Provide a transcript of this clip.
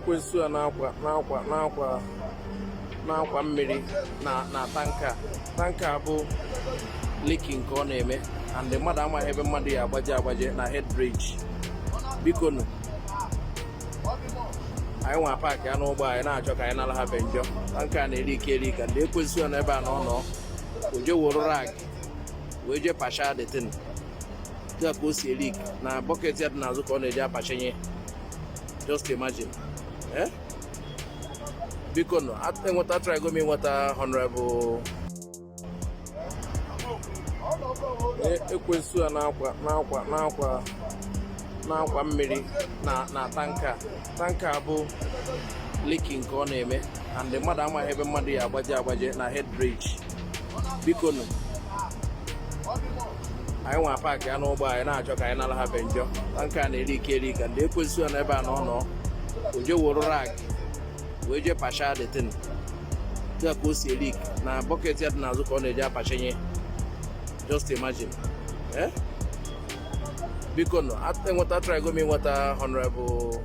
Ekwensu a na-akwa na-akwa na-akwa na-akwa mmiri na tanker. Tanker bụ leaking ka ọ na-eme, and mmadụ amaghị ebe mmadụ ya agbaje agbaje na head bridge. Biko nụ, anyị nwa park ya n'ụgbọ anyị na-achọ ka anyị nara ha benjọ. Tanker a na-eleak eleak, ndị ekwensu a n'ebe a na ọ nọ o je woro rag wee jee pasha the thing. Ka o si eleak na bucket ya dị n'azụ ka ọ na-eji apachenye. Just imagine, eh? Biko nụ, enweta trygo m ịnweta honorable ekwensu a na-akwa na-akwa na-akwa na-akwa mmiri na tanker. Tanker bụ leaking ka ọ na-eme, and mmadụ amaghị ebe mmadụ ya agbaje agbaje na head bridge. Biko nụ, anyị nwa park ya n'ụgbọ anyị na-achọ ka anyị nara ha benjọ. Tanker a na-eleak eleak, ndị ekwensu a n'ebe a na ọ nọ o je woro rag wee jee pasha the thing. Ka o si eleak na bucket ya dị n'azụ ka ọ na-eji apachenye. Just imagine, eh? Biko nụ, enweta trygo m ịnweta honorable.